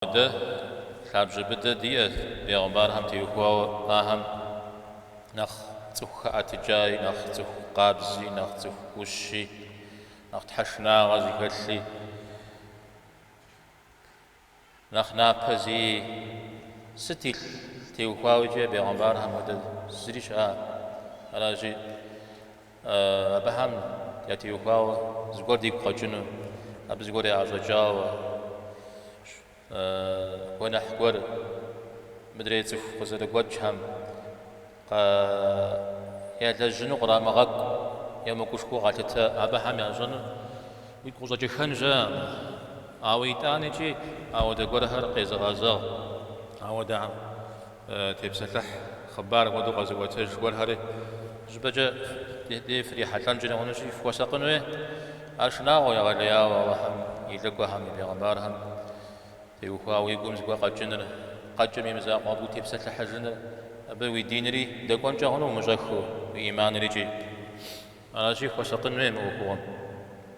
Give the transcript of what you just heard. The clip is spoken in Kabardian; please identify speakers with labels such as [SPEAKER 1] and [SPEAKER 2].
[SPEAKER 1] Дэ лъабжьэ быдэ диӏэщ бегъымбархэм теухуауэ, ахэм нэхъ цӏыху хэӏэтыкӏаи, нэхъ цӏыху къабзи, нэхъ цӏыху ӏущи, нэхъ тхьэшынагъэ зыхэлъи, нэхъ напэ зиӏи. Сыт и теухуауэ икӏи бегъымбархэм хуэдэ зыри щыӏа? Аращи, абыхэм ятеухуауэ зыгуэр дигу къэкӏыну, абы зыгуэр яӏэщӏэкӏауэ, гуэныхь гуэр мыдрей цӏыху къызэрыгуэкӏхэм ялэжьыну кърамыгъэкӏу, емыкӏушхуэу къалъытэ абыхэм ящӏэну уигу къыщӏэкӏыххэн щыӏэкъым. Ауэ итӏанэкӏи ауэдэ гуэрхэр къезыгъэзэгъ, ауэдэхэм тепсэлъыхь хъыбар хуэдэу къэзыӏуэтэж гуэрхэри щӏыпӏэкӏэ дей фрихьэлӏэнкӏэри хъунущи, фхуэсакъын хуей. Ар шынагъуэ егъэлеяуэ Алыхьым и лӏыкӏуэхэм, и бегъымбархэм теухуауэ уи гум зыгуэр къэкӏыныр, къэкӏым и мызакъуэу абы утепсэлъыхьыжыныр, абы уи динри дэкӏуэнкӏэ хъуну умыщӏэххэу, уи ӏиманыр икӏи. Аращи, хуэсакъын хуей мы ӏуэхугъуэм.